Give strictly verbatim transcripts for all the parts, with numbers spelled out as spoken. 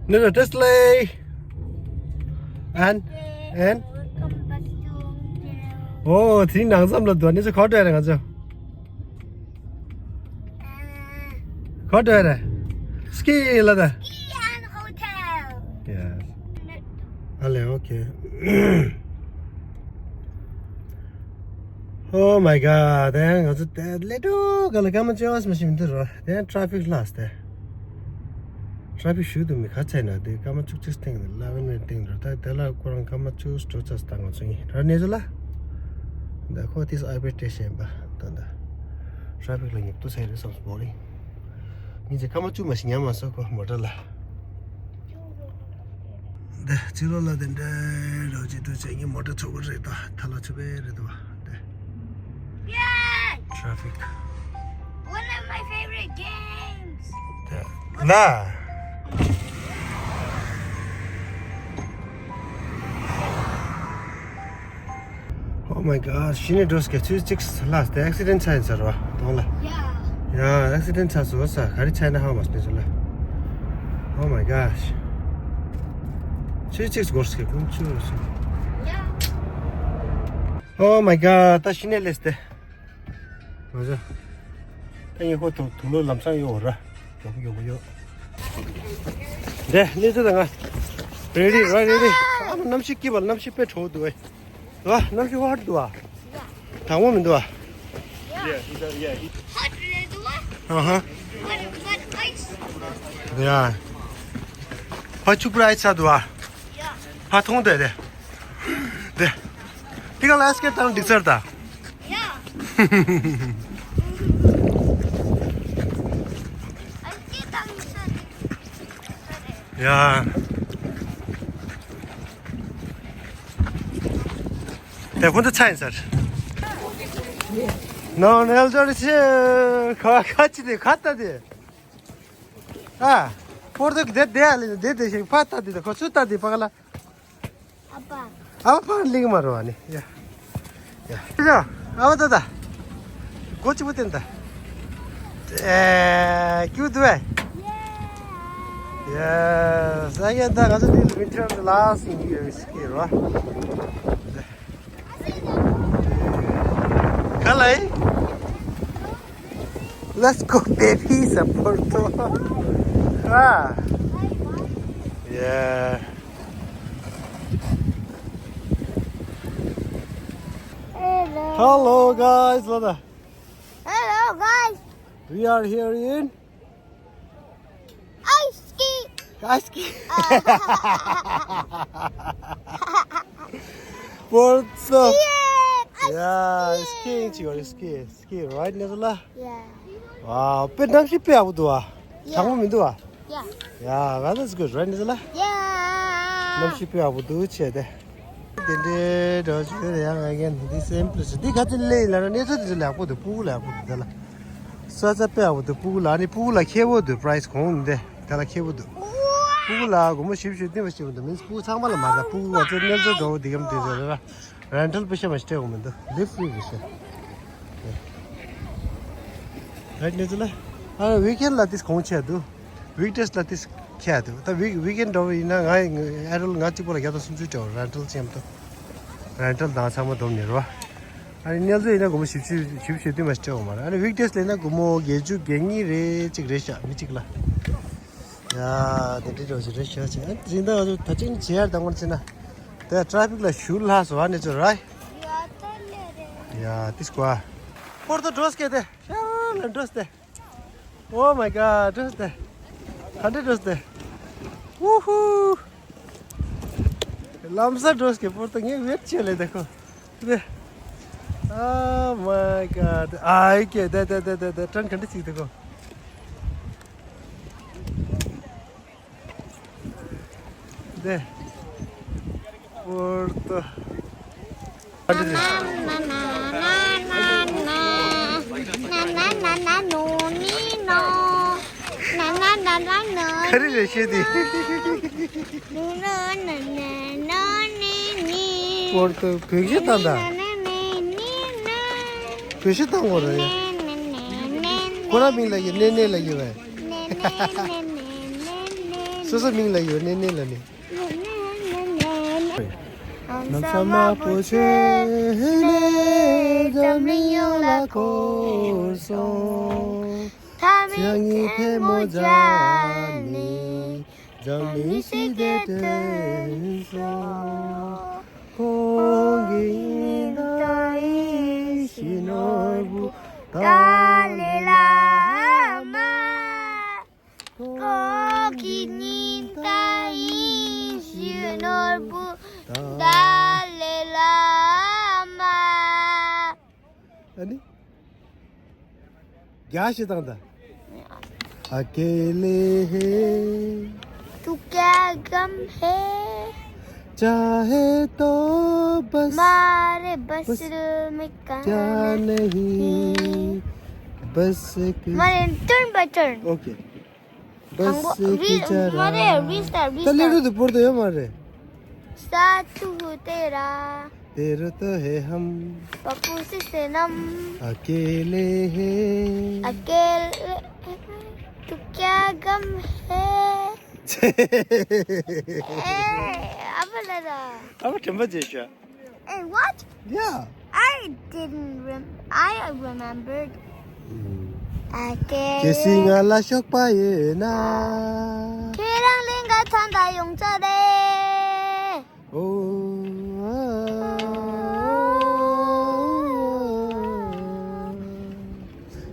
ནི་ཏེ་སི་ལེ། ཨན། ཨན། ཨོ་དེ་ནང་ཙམ་ལ་འདུག་ནི་ཚོ་ག་པར་འགྲོ་ཡ་རེད་ང་ཚོ། ག་པར་འགྲོ་ཡ་རེད། Ski ལ་ད། Ski and hotel. Yes. ཨ་ལེ། ཨོ་ཁེ། Oh my god. དེ་ང་ཚོ་དེ་ལེ་ཏོ་ག་ལ་སྐར་མ་བཅོ་ལྔ་ཙམ་ཞིག་མི་འདུག་རོ། དེ་ཊ་ཕིག་ལྷག་སྟེ། ཊ་ཕིག་ཞུ་དུ་མི་ཁ་ཚད་ན་དེ་སྐར་མ་བཅུ་གཅིག་སྟེང་དུ་ལ་བན་མེར་སྟེང་དུ་ད་དེ་ལ་ཁོ་རང་སྐར་མ་བཅུ་དྲུག་ཙམ་ད་ང་ཚོ་ཡིན་ར་ནས་ཚོ་ལ། ད་ཁོ་དེ་ཨར་བི་ཊེ་ཤན་པ་ད་ད་ཊ་ཕིག་ལ་ཉོབ་ཏོ་ཚད་རེད་བསམ་སོང་བོ་རིང་། ཉིན་ཚེ་སྐར་མ་བཅུ་མ་ཞིག་ཉམས་མ་སོང་ཁོ་མོ་ཊ་ལ། འདི་ཕྱི་ལོགས་ལ་དེ་འདྲའི་རོ་ཅིག་ཏུ་བྱས་ངའི་མོ་ཊ་ཚོགས་པ་རེད་དོ། ཐ་ལ་ཆུ་བེ་རེད་དོ། འདི་ཊ་ཕིག One of my favorite games. ལ། Oh my god. ཤི་ནི་འགྲོ་སྐད་ཚོད་ཅིག་ལ་དེ་ཨེག་སི་ཌེན་ཆ་ཡིན་ཟེར་བ་དོང་ལ། Yeah. ཡ་ཨེག་སི་ཌེན་ཆ་སོང་ས་ག་རེ་ཆ་ཡིན་ན་ཧ་མ་སྟེ་ཚོ་ལ། Oh my gosh. ཚོད་ཅིག་འགོར་སྐད་ཀུན་ཆུ་རུ་སོང་། Yeah. Oh my god. ད་ཤི་ནི་ལེས་ཏེ། ང་ཚོ། ད་ངས་ཁོ་དུ་དུ་ལོ་ལམ་སང་ཡོད་ར། ཡོང་གི་ཡོང་གི་ཡོད། འདི་ནི་ཚོ་ད་ང་། རེ་ཌི་ར་རེ་ཌི། ཨ་མ་གནམ་གཤིས་སྐྱིད་པ་གནམ་གཤིས་དཔེ་དྲོ་འདུག་ཨེ། ཨ་གནམ་གཤིས་ཧོ་ཊི་འདུག་ཨ། དྲང་མོ་མི་འདུག་ཨ། Yeah, he's a, yeah, he Hot really do what? ཨ་ཧ། What, what ice? Yeah. ཕ་ཆུ་པུར་ཨའི་ཚ་འདུག་ཨ། Yeah. ཕ་ཐོང་དེ་དེ། དེ། དེ་ག་ལ་སྐད་བཏང་འགྲིག་ཚར་ད། Yeah. སྐད་བཏང་འགྲིག་ཚར་རེད། ཡ། དེ་ཁོ་ཚོ་ཚ་ཡིན་ཟེར། ནོ་ནེལ་ཇོ་རི་ཆེ་ཁ་ཁ་ཅི་དེ་ཁ་ལྟ་དེ། ཨ། ཕོར་དུ་དེ་དེ་ཨ་ལེ་དེ་དེ་ཞིག་ཕ་ལྟ་དེ་དེ་ཁོ་ཚོ་ལྟ་དེ་ཕ་ག་ལ། ཨ་ཕ། ཨ་ཕ་ལིང་མ་རོ་ཨ་ནི་ཡ། ཡ། ཨ་ཕ་ད་ད། གོ་ཅི་པོ་བསྟན་ད། ཨེ། ཀྱུ་དུ་ཨེ། ཡ། ས་ཡ་ད་ག་ཚོད་དེ་ལ་མི་ཁྲེལ་ལ་སིང་གི་ཡོད་སྐྱེ་རོ། ག་ལ་ཡིན། Let's go, baby, Saporto. Ah. Yeah. Hello. Hello, guys. Hello, guys. We are here in Ice cream. Ice cream. Porto. Yeah, ice cream. Yeah, skiing, skiing, skiing, right, Nicola? Yeah. Wow, དཔེ་གནམ་གཤིས་དཔེ་ཡག་པོ་འདུག་ཨ། Yeah. གྲང་མོ་མི་འདུག་ཨ། Yeah. Yeah, weather is good, right, Nicola? Yeah. གནམ་གཤིས་དཔེ་ཡག་པོ་འདུག་བྱས་ཏེ། དེ་འདྲའི་འགྲོ་བྱེད་ཡང་ང་རྒན་འདི་སེམས་པ་ཞིག་འདི་ག་ཚོད་ལས་ལ་གནས་ཚུལ་འདི་ཚོ་ལེགས་པོ་འདུག་སྤུ་གུ་ལེགས་པོ་འདུག་དེ་ལ། ས་ཆ་དཔེ་ཡག་པོ་འདུག་སྤུ་གུ་ལ་ནི་སྤུ་གུ་ལ་ཁེ་པོ་འདུག price གོང་འདི་དེ་ལ་ཁེ་པོ་འདུག་སྤུ་གུ་ལ་སྒོར་མོ་བཞི་བཅུ་ཞིག་སྟེར་བ་ཞིག་འདུག་མིན་སྤུ་གུ་ཚང་མ་ལ་མ་རེད། སྤུ་གུ་ང་ཚོ་གནས་ཚུལ་འགྲོ་བ་འདི་གམ་འདི་ཚོ་རེད་ར། རེན་ཊལ་པེ་ཤ་མ་ཞིག་སྤྲད་འོང་མི་འདུག live free གི་ཤ། རེད་གནས་ཚུལ་ལ། ཨ་ཝིག་ཨེན་ལ་ཏིས་གོང་ཆེ་འདུག་ཝིག་ཌེས་ལ་ཏིས་ཁྱད་འདུག་ད་ཝིག་ཝིག་ཨེན་འགྲོ་བ་ཡིན་ན་ང་ཨེ་རོལ་ང་གཅིག་པོ་ལ་བརྒྱ་དང་སུམ་ཅུ་སྤྲད་འོང་རེན་ཊལ་ཅན་དུ། རེན་ཊལ་དང་ཚང་མ་བསྡོམས་ནས་རོ། ཨ་ནི་གནས་ཚུལ་ཡིན་ན་སྒོར་མོ་བཞི་བཅུ་བཞི་བཅུ་ཞེ་བདུན་མ་ཞིག་སྤྲད་འོང་མ་རེད། ཨ་ནི་ཝིག་ཌེས་ལ་ཡིན་ན་སྒོར་མོ་བརྒྱད་ཅུ་གྱ་གཉིས་རེ་གཅིག་རེད་ཤག་མི་གཅིག་ལ། ཡ། དེ་འདྲའི་འགྲོ་ཞིག་རེད་ཤག་ཅེ། ཨ་ནི་དེ་རིང་ད་ང་ཚོ་ད་ཅིང་བྱེད་ཡར་དང་པོར་ཕྱིན་ན། དེ་ཊ་ཕིག་ལ་ཞུ་ལྷག་སོང་ཨ་ནི་ཚོ་ར། ཡ་ཏིས་ཀོ་ཨ། པོར་ཏོ་འགྲོ་སྐད་དེ། ཤ་ལ་འགྲོ་སྟེ། Oh my god, འགྲོ་སྟེ། ག་འདྲ་འགྲོ་སྟེ། ཝུ་ཧུ། ལམ་སང་འགྲོ་སྐད་པོར་ཏོ་ངས་ཝེཊ་བྱས་ལེ་དེ་ཁོ། དེ། Oh my god. ཨའི་ཀེ་དེ་དེ་དེ་དེ་དེ་ཊརན་ག་འདྲ་ཅིག་དེ་ཁོ། དེ། པོར་ཏོ། ག་རེ་རེད་ཤེས་དེ། པོར་ཏོ་བོད་གཞས་བཏང་ད། བོད་གཞས་བཏང་དགོས་རེད། ཁོ་རང་མིང་ལ་ཡི་ནེ་ནེ་ལ་ཡི་བས། སོ་སོ་མིང་ལ་ཡོད་ནས་ནས་ལ་ནི། ནམ་མཁའ་དམར་པོ་ཆེ་ནས་འཛམ་གླིང་ཡོངས་ལ་བསྐོར་སོང་། ཚ་མིག་ཐལ་མོ་སྦྱར་ནས་འཛམ་གླིང་ཞི་བདེ་བསྐྲུན་སོང་། ཁོང་གི་ཉི་ཟླ་ཡིན་ཞིང་ནོར་བུ་ཏཱ་ལའི་བླ་མ། ཁོང་གི་ཉི་ཟླ་ཡིན་ཞིང་ནོར་བུ་ཏཱ་ལའི་བླ་མ། ཨ་ནི། རྒྱ་ཞིག་བཏང་ད། अकेले हैं। तू क्या गम है? चाहे तो बस मारे बस बस में क्या क्या नहीं। नहीं। बस एक मारे turn by turn। OK। बस དང་པོ་एक རི་जरा མ་རེད། Restart, ད་ལེ་རུ་restart. དུ་བོར་དུ་ཡོད་མ་རེད། साथ हो तेरा। तेरे तो है हम। पप्पू से सनम। अकेले हैं। अकेले। तू क्या गम है? ए, अब लगा। अब ठंबा जैसा। Hey, what? Yeah. I didn't rem- I remembered. ཨ་ཀེ། གལ་སྲིད་ང་ལ་གཤོག་པ་ཡོད་ན། ཁྱེད་རང་གླིང་ག་ཚང་ད་ཡོང་ཚར་རེད། ཨོ།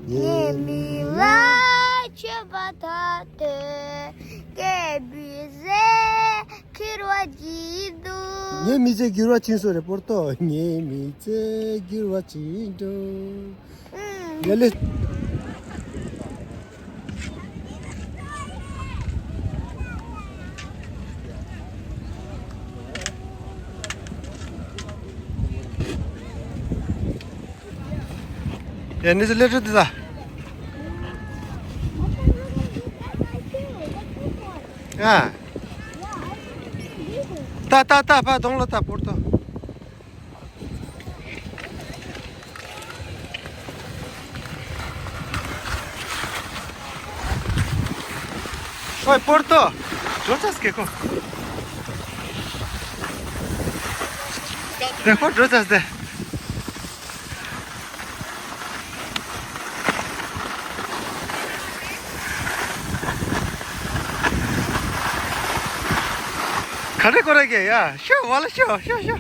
ངའི་མིག་ལ་མཆོད་པ་ཐག་ཏུ་སྐྱེས་པའི་ཟས། ཁྱེར་བ་གྱིས་འདུག་ངའི་མི་ཚེ་འགྱུར་བ་ཕྱིན་སོང་རེད་པོར་ཏོ། ངའི་མི་ཚེ་འགྱུར་བ་ཕྱིན་འགྲོ། ཡ་ལེ། ཡ་ནི་ཚེ་ལེ་ཁྲི་དི་ད། ཨ། ད་ད་ད་ཕ་གདོང་ལ་ད་པོར་ཏོ། ཨོའི་པོར་ཏོ། འགྲོ་ཚ་སྐད་ཁོ། རེ་ཁོ་འགྲོ་ཚ་སྟེ། ག་རེ་ཁོ་རེ་གེ་ཡ། ཤོ་བ་ལ་ཤོ་ཤོ་ཤོ།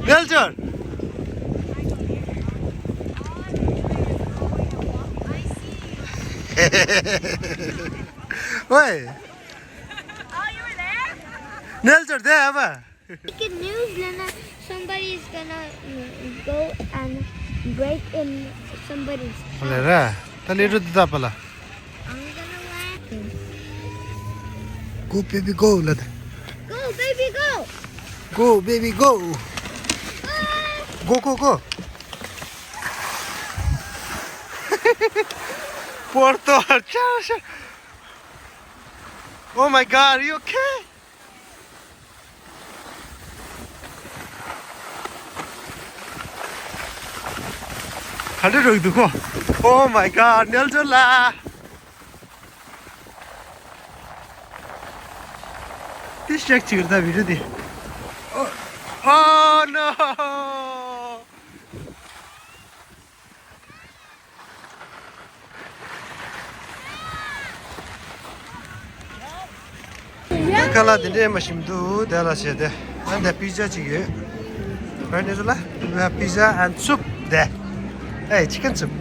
རྣལ་འབྱོར། ཝེ། རྣལ་འབྱོར་དེ་ཨ་མ། Good news, Lena. Somebody is gonna, mm, go and break in somebody's house. ལེ་ར། ད་ལེ་རུ་དུ་ད་པ་ལ། I'm gonna laugh. Go, baby, go, ལ་ད། Go, baby, go. Go, baby, go. Go, go, go. པོར་ཏོ་ཆ་ཤ། Oh my God, are you okay? ག་འདྲ་རོགས་འདུག་ཁོ། Oh my God, རྣལ་འབྱོར་ལ། དེ་ཤག་ཅིག་རེད་ད་བི་ཌིའོ་དེ། Oh, oh no! ཁ་ལག་དེ་འདྲས་མ་ཞིམ་འདུག་དེ་ལ་བྱས་ཏེ། ཨ་འདི་པི་ཛ་ཅིག་ཡོད། Right, Nicola? We have pizza and soup there. Hey, chicken soup.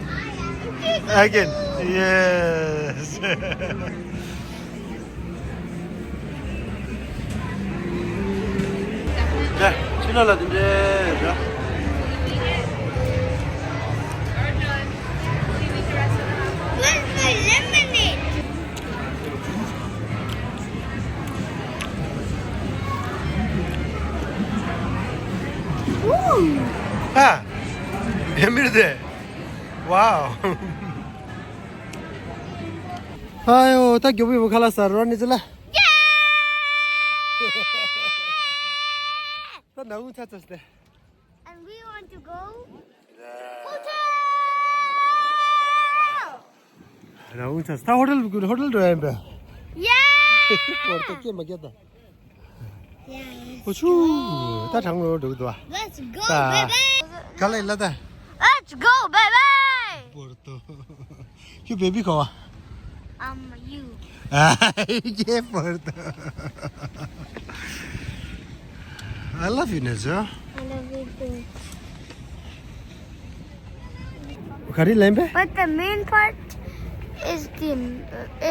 Again. Yes. ད་ཕྱི་ལོགས་ལ་དེ་འདྲའི་ར། Where's my lemonade? Ooh. ཨ། ཡ་མིར་དེ། Wow. ཨ་ཡོ། ད་མགྱོགས་པོ་ཁ་ལག་ཟ་རོགས་ནི་ཅི་ལ། ད་ནང་ཚ་ཚ་སྟེ། And we want to go hotel. རང་ཚ་ད་ཧོ་ཊེལ་ཧོ་ཊེལ་འགྲོ་ཡིན་པས། Yeah. སྐད་མ་སྐད་ད། Yes. ཨོ་ཆུ། ད་གྲང་རུ་འགྲོ་གི་འདུག་ཨ། Let's go, ད། Baby. ག་ལ་ཡིན་ལ་ད། Let's go, baby. པོར་ཏོ། ཁྱོད་བེ་བི་ག་བ། I'm you. ཨ་ཡེ་པོར་ཏོ། I love you, Nejo. I love you too. ག་རེ་ལན་པས། But the main part is the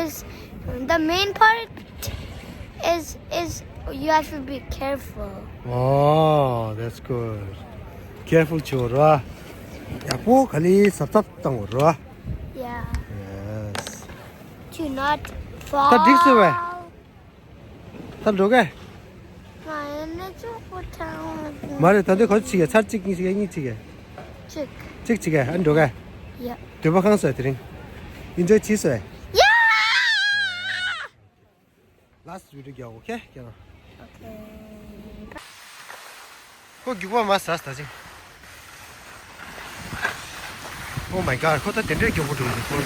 is the main part is is you have to be careful. Oh, that's good. Careful བྱོས་ར། ཡག་པོ་ག་ལེ་གཟབ་གཟབ་བཏང་ར། Yeah. Yes. Do not fall. ད་འགྲིག་སོང་བས། ད་འགྲོ་གས། ང་ཡང་ནས་ཅོག་པོ་ཐང་། མ་རེད། ད་འདི་ག་ཚོད་བྱེད་གས། ཚར་གཅིག་གཉིས་བྱེད་གས། གཉིས་བྱེད་གས། གཅིག་གཅིག་བྱེད་གས། ཨ་འགྲོ་གས། ཡ། འདོད་པ་ཁེངས་སོང་དེ་རིང་། ཨིན་ཇོའི་བྱས་སོང་། ཡ། Last video རྒྱག་ཨོ་ཁེ་རྒྱག་ཨོ་ཁེ། ཁོ་རྒྱུག་པ་མ་ཟ་ད་ཅིང་། Oh my god, ཁོ་ད་དེ་འདྲའི་མགྱོགས་པོ་འགྲོ་གི་འདུག་ཁོ་ད།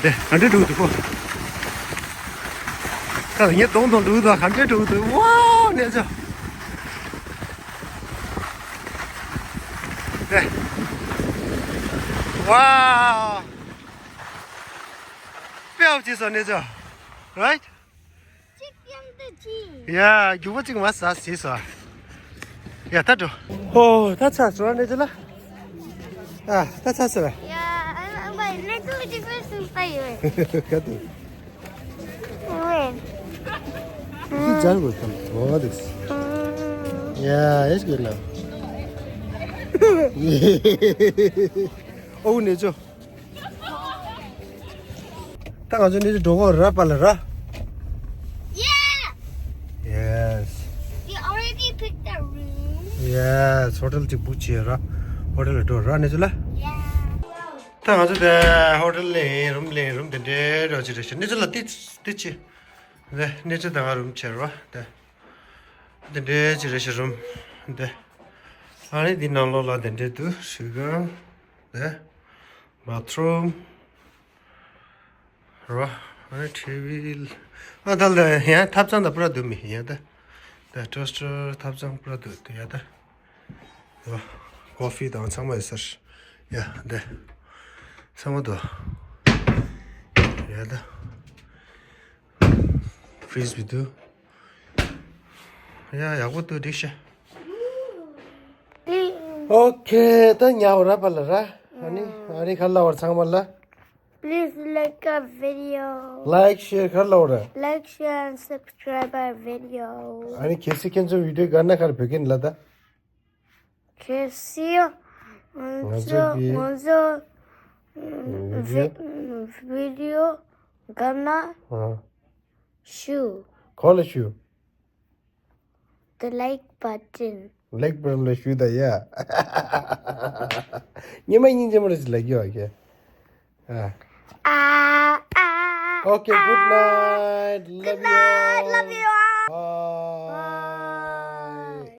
དེ་ག་འདྲ་འགྲོ་གི་འདུག་ཁོ། ད་ངས་གདོང་གདོང་འགྲོ་གི་འདུག་ག་འདྲ་འགྲོ་གི་འདུག་ཝའོ་གནས་ཚུལ། དེ། ཝའོ། དཔེ་ཡག་པོ་བྱས་སོང་གནས་ཚུལ། Right? གཅིག་ཡང་དུ་ཅི། ཡ། རྒྱུག་པ་གཅིག་མ་ཟ་ཟིན་སོང་། ཡ་ད་འགྲོ། ཧོ་ད་ཚར་སོང་གནས་ཚུལ་ལ། ཨ་ད་ཚར་སོང་། ཡ་ཨ་ཨ་མ་གནས་ཚུལ་གཅིག་པུ་སུ་ལྟ་ཡོད། ག་དུ། Wait. Good job with them. Oh, this. Yeah, it's good now. Oh, གནས་ཚུལ། ད་ང་ཚོ་གནས་ཚུལ་འགྲོ་གི་ར་པ་ལ་ར། Yeah. Yes. We already picked the room. Yes. ཧོ་ཊེལ་གཅིག་བུག་བྱས་ར། ཧོ་ཊེལ་ལ་འགྲོ་ར་གནས་ཚུལ་ལ། Yeah. ད་ང་ཚོ་དེ་ཧོ་ཊེལ་ལ་རུམ་ལ་རུམ་དེ་འདྲའི་འགྲོ་ཅི་རེད་ཤག་གནས་ཚུལ་ལ་ཏི་ཏི་ཅི། དེ་གནས་ཚུལ་ད་ང་རུམ་བྱས་ར་དེ། དེ་འདྲའི་ཅི་རེད་ཤག་རུམ་དེ། ཨ་ནི་འདི་ནང་ལོགས་ལ་དེ་འདྲའི་འདུག་ཧྲུའུ་ཁང་དེ། བ་ཐི་རུམ། རོ། ཨ་ནི་ཊི་ཝི། ཨ་ད་ལ་ཡང་ཐབ་ཚང་དང་པུ་ར་འདུག་མི་ཡང་ད། ད་ཊོ་སི་ཊར་ཐབ་ཚང་པུ་ར་འདུག་དེ་ཡ་ད། རོ། ཀོ་ཕི་དང་ཚང་མ་ཡོད་ས་རེད། ཡ་ད། ཚང་མ་འདུག་ཡ་ད། ཕི་རིཇ་བི་འདུག་ཡ་ཡག་པོ་འདུག་འགྲིག་ཤག་ཨོ་ཁེ། ད་ཉལ་བ་ར་པ་ལ་ར། ཨ་ནི་ཨ་ནི་ཁ་ལ་བར་ཚང་མ་ལ། Please like our video. Like, share ག་རེ་ལབ་རེད། Like, share and subscribe our video. ཨ་ནི་གལ་སྲིད་ཁྱེད་ཚོ་བི་ཌིའོ་དགའ་ན་ག་རེ་བོད་སྐད་ལ་ད། གལ་སྲིད་ང་ཚོ་ང་ཚོ་ང་ཚོ་བི་ཌིའོ་དགའ་ན་ཨ་ཞུ། ག་ལ་ཞུ། The like button. Like button ལ་ཞུ་ད་ཡ། ཉི་མ་སྙིང་རྗེ་མོ་རེད་ལ་ཡོད་ཀྱི། ཨ། ཨ་ཨ། Okay, good night. Love you all. Good night. Love you all.